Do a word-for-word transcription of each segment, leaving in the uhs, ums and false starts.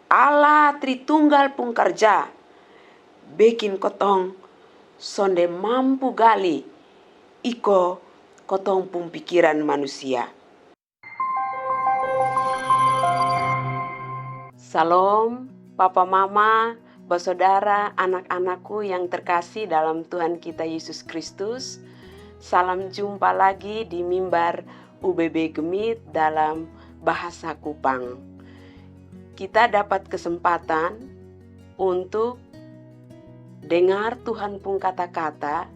Allah Tritunggal pung karja bekin kotong sonde mampu gali iko kotong pung pikiran manusia. Salom, papa mama, basodara, anak-anakku yang terkasih dalam Tuhan kita Yesus Kristus. Salam jumpa lagi di mimbar U B B Gemit dalam bahasa Kupang. Kita dapat kesempatan untuk dengar Tuhan pung kata-kata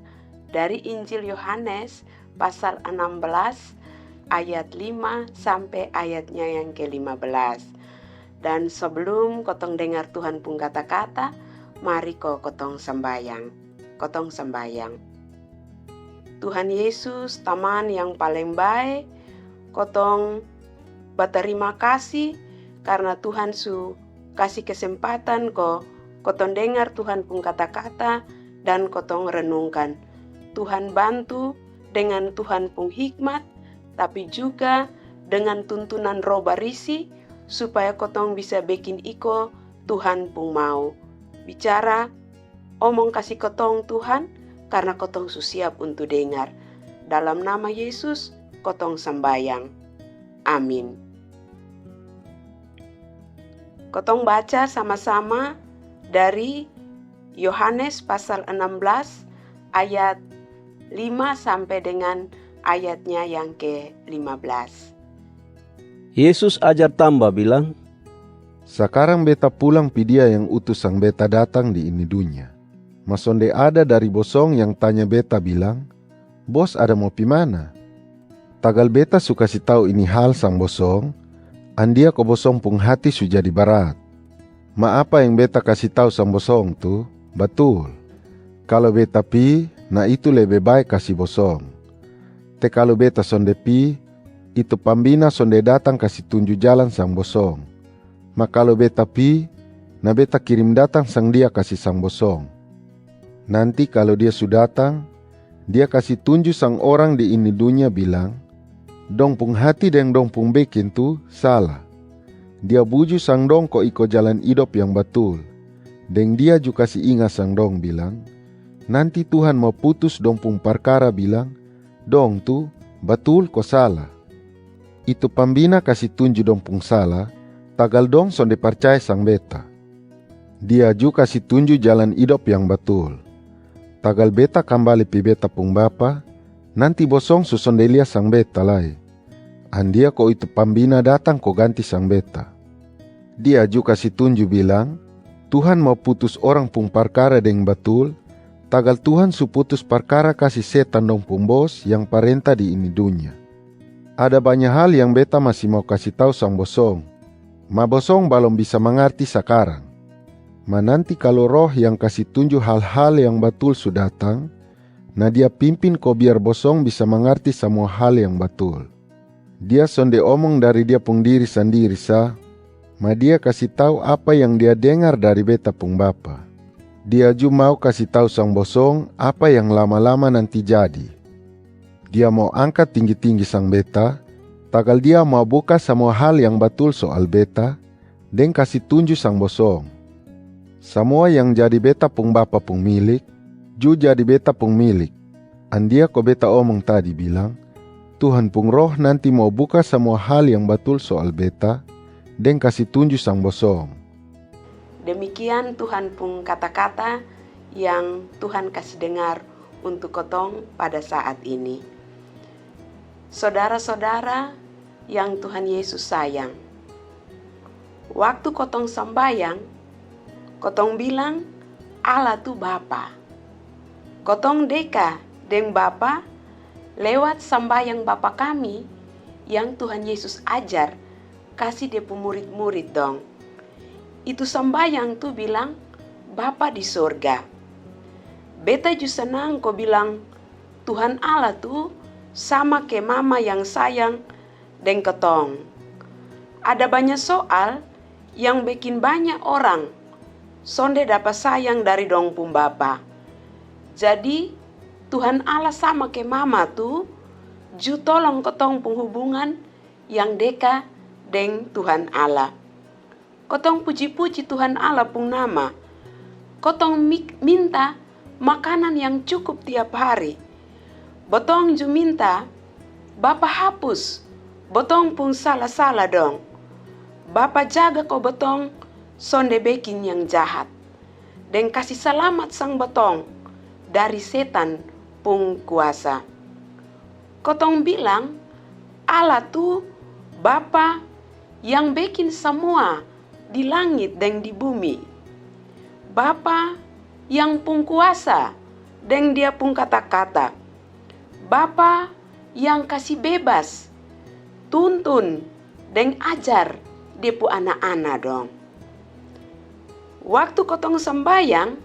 dari Injil Yohanes pasal enam belas ayat lima sampe ayatnya yang ke lima belas. Dan sebelum kotong dengar Tuhan pung kata-kata, mari ko kotong sambayang. Kotong sambayang. Tuhan Yesus, Taman yang paleng bae, kotong batarima kasi karna Tuhan su kasi kesempatan ko kotong dengar Tuhan pung kata-kata dan kotong renungkan. Tuhan bantu dengan Tuhan pung hikmat, tapi juga dengan tuntunan Roh Barisi, supaya kotong bisa bekin iko Tuhan pung mau. Bicara, omong kasi kotong Tuhan, karna kotong su siap untuk dengar. Dalam nama Yesus, kotong sambayang. Amin. Kotong baca sama-sama dari Yohanes pasal enam belas ayat lima sampe dengan ayatnya yang ke lima belas. Yesus ajar tamba bilang, "Sakarang Beta pulang pi Dia yang utus sang Beta datang di ini dunya. Ma sonde ada dari bosong yang tanya Beta bilang, 'Bos ada mo pi mana?' Tagal Beta su kasi tau ini hal sang bosong, andia ko bosong pung hati su jadi barat. Ma apa yang Beta kasi tau sang bosong tu batul. Kalo Beta pi, na itu lebe bae kasi bosong. Te kalo Beta sonde pi, itu Pambina sonde datang kasi tunju jalan sang bosong. Ma kalo Beta pi, na Beta kirim datang sang Dia kasi sang bosong. Nanti kalo Dia su datang, Dia kasi tunju sang orang di ini dunya bilang, dong pung hati deng dong pung bekin tu sala. Dia buju sang dong ko iko jalan idop yang batul. Deng Dia ju kasi inga sang dong bilang, nanti Tuhan mo putus dong pung parkara bilang, dong tu batul ko sala. Itu Pambina kasi tunju dong pung sala, tagal dong sonde parcaya sang Beta. Dia ju kasi tunju jalan idop yang batul. Tagal Beta kambali pi Beta pung Bapa, nanti bosong su sonde lia sang Beta lai. Andia ko itu Pambina datang ko ganti sang Beta. Dia ju kasi tunju bilang, Tuhan mo putus orang pung parkara deng batul, tagal Tuhan su putus parkara kasi setan dong pung bos yang parenta di ini dunya. Ada banya hal yang Beta masi mau kasi tau sang bosong, ma bosong balom bisa mangarti sakarang. Ma nanti kalo Roh yang kasi tunju hal-hal yang batul su datang, na Dia pimpin ko biar bosong bisa mangarti samua hal yang batul. Dia sonde omong dari Dia pung diri sandiri sa, ma Dia kasi tau apa yang Dia dengar dari Beta pung Bapa. Dia ju mau kasi tau sang bosong apa yang lama-lama nanti jadi. Dia mau angka tinggi-tinggi sang Beta, tagal Dia mau buka samua hal yang batul soal Beta, deng kasi tunju sang bosong. Samua yang jadi Beta pung Bapa pung milik, ju jadi Beta pung milik. Andia ko Beta omong tadi bilang, Tuhan pung Roh nanti mau buka samua hal yang batul soal Beta, deng kasi tunju sang bosong. Demikian Tuhan pung kata-kata yang Tuhan kasi dengar untuk kotong pada saat ini. Sodara-sodara yang Tuhan Yesus sayang, waktu kotong sambayang, kotong bilang Allah tu Bapa. Kotong deka deng Bapa lewat sambayang Bapa Kami yang Tuhan Yesus ajar kasi Dia pung murid-murid dong. Itu sambayang tu bilang, Bapa di sorga. Beta ju sanang ko bilang, Tuhan Allah tu sama ke mama yang sayang deng kotong. Ada banya soal yang bekin banya orang sonde dapa sayang dari dong pung Bapa. Jadi, Tuhan Allah sama ke mama tu ju tolong kotong pung hubungan yang deka deng Tuhan Allah. Kotong puji-puji Tuhan Allah pung nama. Kotong minta makanan yang cukup tiap hari. Botong ju minta, Bapa hapus botong pung sala-sala dong. Bapa jaga ko botong sonde bekin yang jahat, deng kasi salamat sang botong dari setan pung kuasa. Kotong bilang, Allah tu Bapa yang bekin samua di langit deng di bumi. Bapa yang pung kuasa deng Dia pung kata-kata. Bapa yang kasi bebas tuntun deng ajar Dia pu ana-ana dong. Waktu kotong sambayang,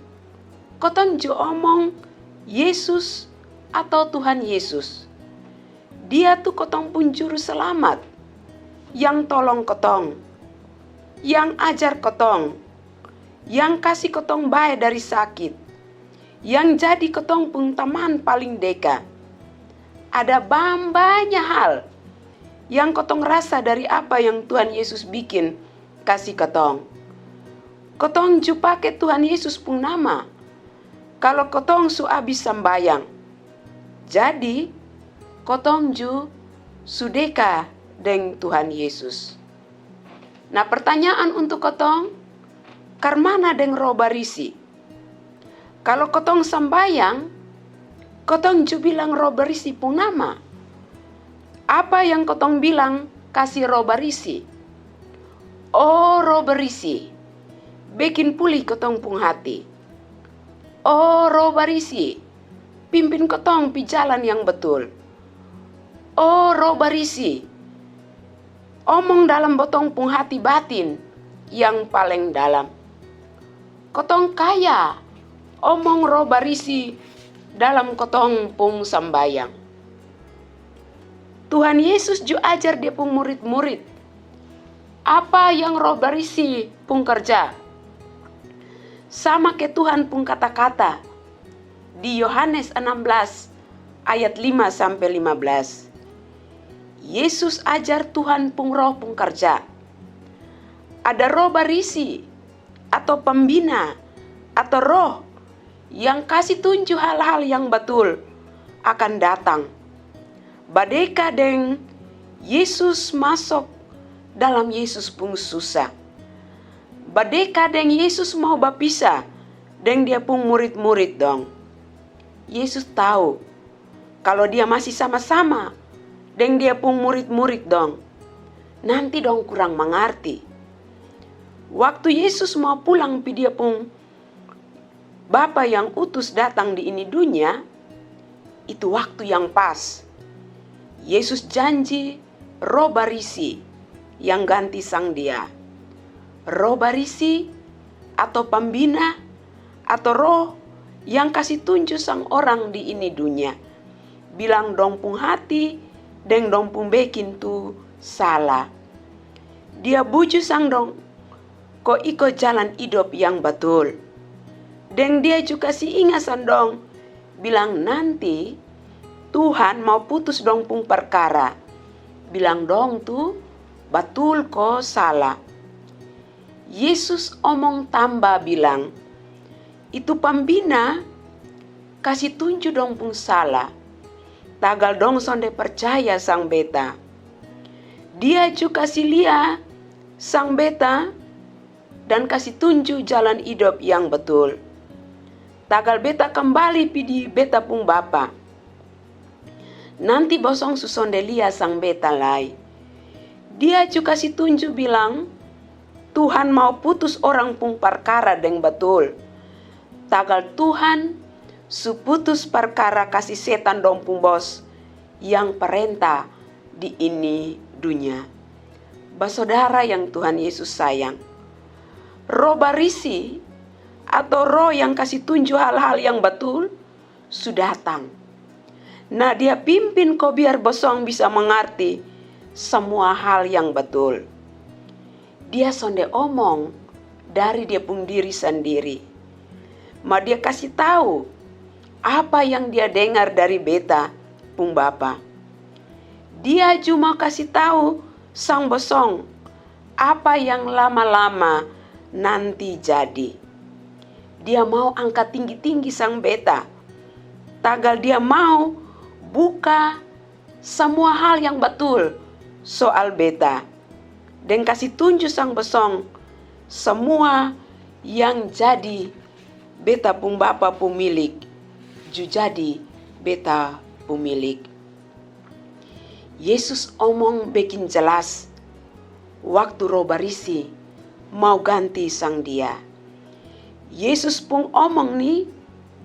kotong ju omong Yesus atau Tuhan Yesus. Dia tu kotong pung juru salamat, yang tolong kotong, yang ajar kotong, yang kasi kotong bae dari sakit, yang jadi kotong pung taman paling deka. Ada banya hal yang kotong rasa dari apa yang Tuhan Yesus bikin kasi kotong. Kotong ju pake Tuhan Yesus pung nama kalo kotong su abis sambayang. Jadi, kotong ju su deka deng Tuhan Yesus. Nah, pertanyaan untuk kotong, karmana deng roh barisi? Kalo kotong sambayang, kotong ju bilang roh barisi pung nama. Apa yang kotong bilang kasi roh barisi? O roh barisi, bekin pulih kotong pung hati. O roh barisi, pimpin kotong pi jalan yang batul. O roh barisi, omong dalam botong pung hati batin yang paleng dalam. Kotong kaya omong roh barisi dalam kotong pung sambayang. Tuhan Yesus ju ajar Dia pung murid-murid apa yang roh barisi pung karja. Sama ke Tuhan pung kata-kata di Yohanes enam belas ayat lima sampe lima belas. Yesus ajar Tuhan pung roh pung karja. Ada roh barisi atau pambina atau roh yang kasi tunju hal-hal yang batul akan datang. Badeka deng Yesus masuk dalam Yesus pung susa. Badeka deng Yesus mau bapisa deng Dia pung murid-murid dong. Yesus tau kalo Dia masi sama-sama deng Dia pung murid-murid dong, nanti dong kurang mangarti. Waktu Yesus mau pulang pi Dia pung Bapa yang utus datang di ini dunya, itu waktu yang pas. Yesus janji roh barisi yang ganti sang Dia. Roh barisi atau pambina atau roh yang kasi tunju sang orang di ini dunya, bilang dong pung hati deng dong pung bekin tu sala. Dia buju sang dong ko iko jalan idop yang batul. Deng Dia ju kasi inga sang dong, bilang nanti Tuhan mau putus dong pung parkara, bilang dong tu batul ko sala. Yesus omong tamba bilang, itu pambina kasi tunju dong pung sala, tagal dong sonde parcaya sang Beta. Dia ju kasi lia sang Beta dan kasi tunju jalan idop yang batul. Tagal Beta kambali pi di Beta pung Bapa, nanti bosong su sonde lia sang Beta lai. Dia ju kasi tunju bilang, Tuhan mau putus orang pung parkara deng batul. Tagal Tuhan su putus parkara kasi setan dong pung bos yang parenta di ini dunya. Basodara yang Tuhan Yesus sayang, roh barisi atau roh yang kasi tunju hal-hal yang batul su datang. Na Dia pimpin ko biar bosong bisa mangarti samua hal yang batul. Dia sonde omong dari Dia pung diri sandiri, ma Dia kasi tau apa yang Dia dengar dari Beta pung Bapa. Dia ju mau kasi tau sang bosong Apa yang lama-lama nanti jadi. Dia mau angkat tinggi-tinggi sang beta. Tagal dia mau buka samua hal yang batul soal beta. Deng kasi tunju sang bosong samua yang jadi beta pung Bapa pung milik, ju jadi beta pung milik. Yesus omong bekin jelas waktu Roh Barisi mau ganti sang Dia. Yesus pung omong ni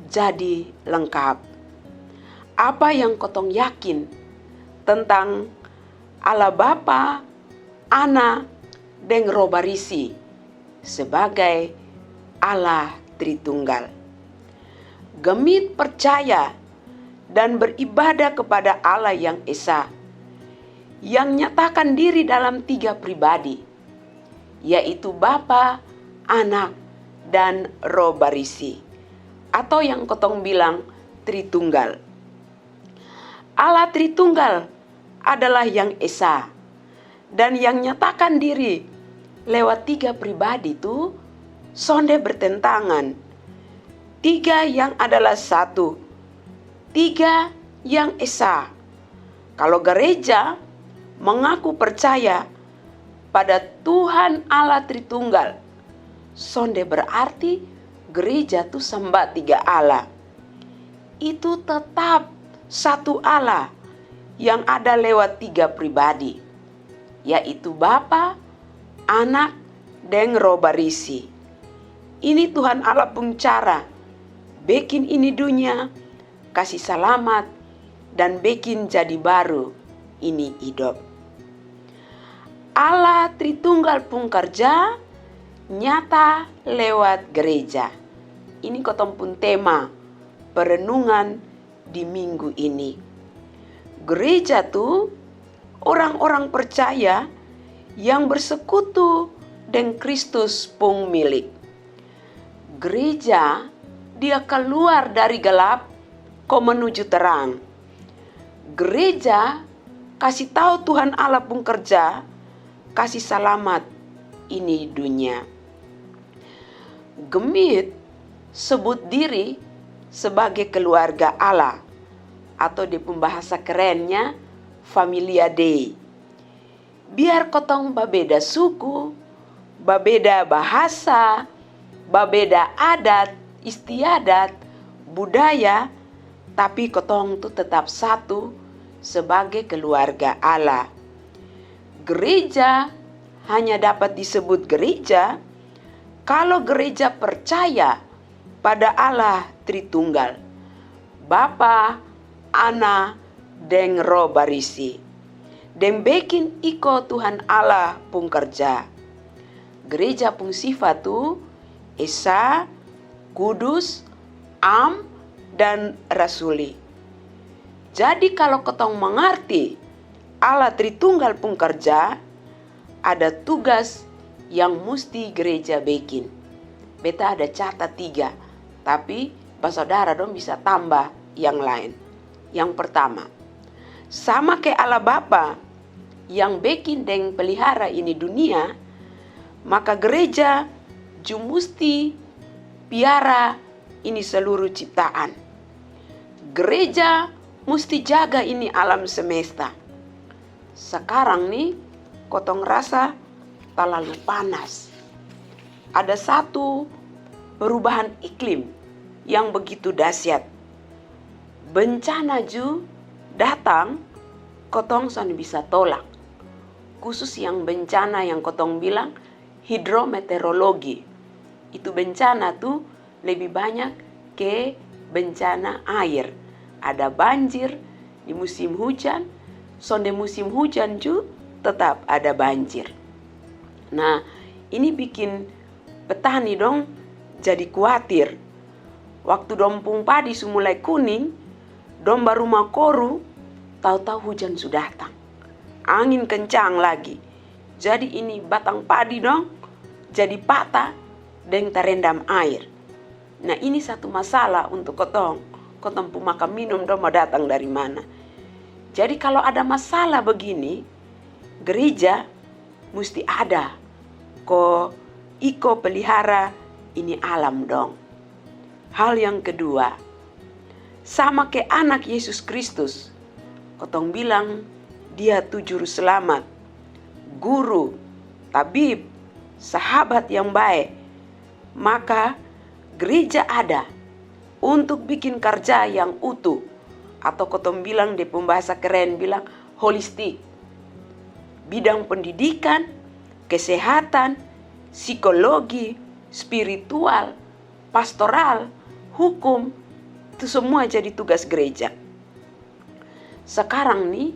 jadi lengkap. Apa yang kotong yakin tentang Allah Bapa, Ana, deng Roh Barisi sebagai Allah Tritunggal. Gemit percaya dan beribadah kepada Allah yang Esa, yang nyatakan diri dalam tiga pribadi, yaitu Bapa, Anak, dan Roh Barisi, atau yang kotong bilang Tritunggal. Allah Tritunggal adalah yang Esa, dan yang nyatakan diri lewat tiga pribadi tu sonde bertentangan. Tiga yang adalah satu, tiga yang Esa. Kalo gereja mengaku percaya pada Tuhan Allah Tritunggal, sonde berarti gereja tu samba tiga Allah. Itu tetap satu Allah yang ada lewat tiga pribadi, yaitu Bapa, Anak, deng Roh Barisi. Ini Tuhan Allah pung cara bekin ini dunia kasi salamat dan bekin jadi baru ini idop. Allah Tritunggal pung karja nyata lewat gereja. Ini kotong pung tema perenungan di minggu ini. Gereja tu orang-orang percaya yang bersekutu deng Kristus pung milik. Gereja, dia kaluar dari galap ko menuju terang. Gereja kasi tau Tuhan Allah pung kerja kasi salamat ini dunia. Gemit sebut diri sebagai keluarga Allah, atau di pung bahasa kerennya Familia Dei. Biar kotong babeda suku, babeda bahasa, babeda adat istiadat, budaya, tapi kotong tu tetap satu sebagai keluarga Allah. Gereja hanya dapat disebut gereja kalo gereja percaya pada Allah Tritunggal, Bapa, Ana, deng Roh Barisi, deng bekin iko Tuhan Allah pung kerja. Gereja pung sifa tu Esa, Kudus, Am, dan Rasuli. Jadi kalo kotong mangarti Allah Tritunggal pung kerja, ada tugas yang musti gereja bekin. Beta ada catat tiga, tapi basodara dong bisa tamba yang laen. Yang pertama, sama ke Allah Bapa yang bekin deng pelihara ini dunia, maka gereja ju musti piara ini seluruh ciptaan. Gereja musti jaga ini alam semesta. Sakarang ni kotong rasa talalu panas. Ada satu perubahan iklim yang begitu dahsyat. Bencana ju datang, kotong son bisa tolak. Khusus yang bencana yang kotong bilang hidrometeorologi. Itu bencana tu lebih banyak ke bencana air. Ada banjir di musim hujan, sonde musim hujan ju tetap ada banjir. Nah, ini bikin petani dong jadi kuatir. Waktu dong pung padi su mulai kuning, dong baru makoru, tau-tau hujan su datang. Angin kencang lagi. Jadi ini batang padi dong jadi patah deng tarendam air. Nah, ini satu masalah untuk kotong. Kotong pung makang minum dong mau datang dari mana? Jadi kalo ada masalah begini, gereja musti ada ko iko pelihara ini alam dong. Hal yang kedua, sama ke anak Yesus Kristus, kotong bilang dia tu juru selamat, guru, tabib, sahabat yang bae, maka gereja ada untuk bikin karja yang utuh, atau kotong bilang de pung bahasa keren bilang holistik. Bidang pendidikan, kesehatan, psikologi, spiritual, pastoral, hukum, itu semua jadi tugas gereja. Sekarang ni,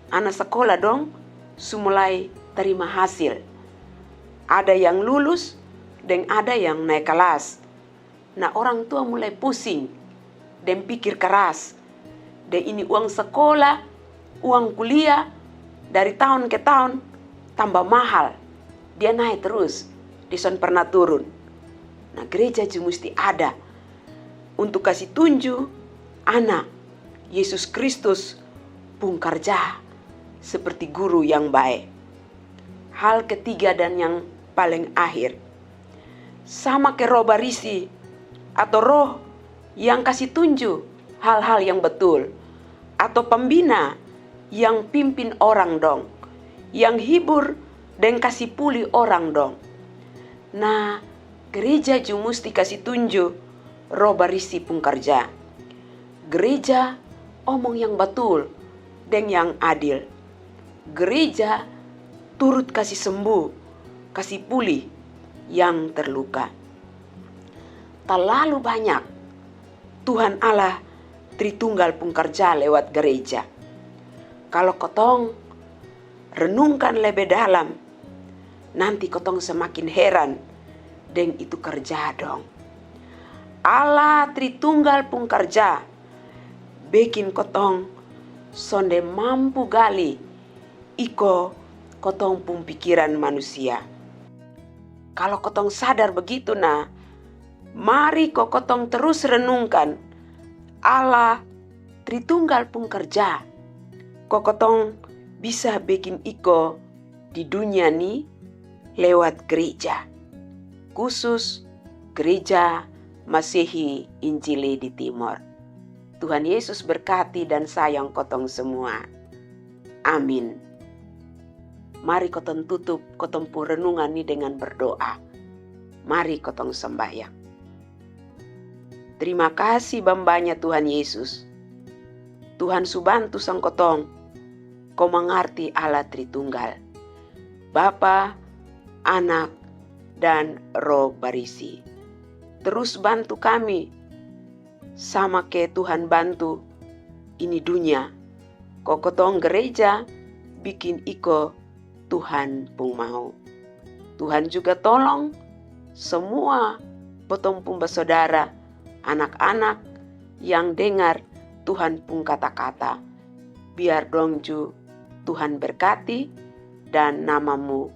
ana sekolah dong su mulai terima hasil. Ada yang lulus, deng ada yang naik kelas. Na orang tua mulai pusing, deng pikir keras. Deng ini uang sekolah, uang kuliah, dari tahun ke tahun tambah mahal. Dia naik terus, dia son pernah turun. Na gereja ju musti ada untuk kasi tunju ana Yesus Kristus pung karja seperti guru yang bae. Hal ketiga dan yang paling akhir, sama ke roh barisi atau roh yang kasi tunju hal-hal yang betul, atau pembina yang pimpin orang dong, yang hibur deng kasi puli orang dong. Na gereja ju musti kasi tunju roh barisi pung karja. Gereja omong yang batul deng yang adil. Gereja turut kasi sembuh, kasi pulih yang terluka. Talalu banyak Tuhan Allah Tritunggal pung karja lewat gereja. Kalo kotong renungkan lebe dalam, nanti kotong semakin heran deng itu karja dong. Allah Tritunggal pung karja bekin kotong sonde mampu gali iko kotong pung pikiran manusia. Kalo kotong sadar begitu na, mari ko kotong terus renungkan Allah Tritunggal pung karja. Ko kotong bisa bekin iko di dunia ni lewat gereja, khusus gereja Masehi Injili di Timor. Tuhan Yesus berkati dan sayang kotong semua. Amin. Mari kotong tutup kotong pung renungan ni dengan berdoa. Mari kotong sembahyang. Terima kasih bambanya Tuhan Yesus. Tuhan su bantu sang kotong ko mangarti Allah Tritunggal, Bapa, Anak, dan Roh Barisi. Terus bantu kami sama ke Tuhan bantu ini dunia. Ko kotong gereja bikin iko Tuhan pung mau. Tuhan juga tolong semua botong pung basodara, anak-anak yang dengar Tuhan pung kata-kata. Biar dong ju Tuhan berkati dan namamu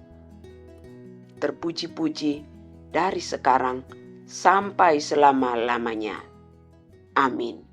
terpuji-puji dari sekarang sampai selama-lamanya. Amin.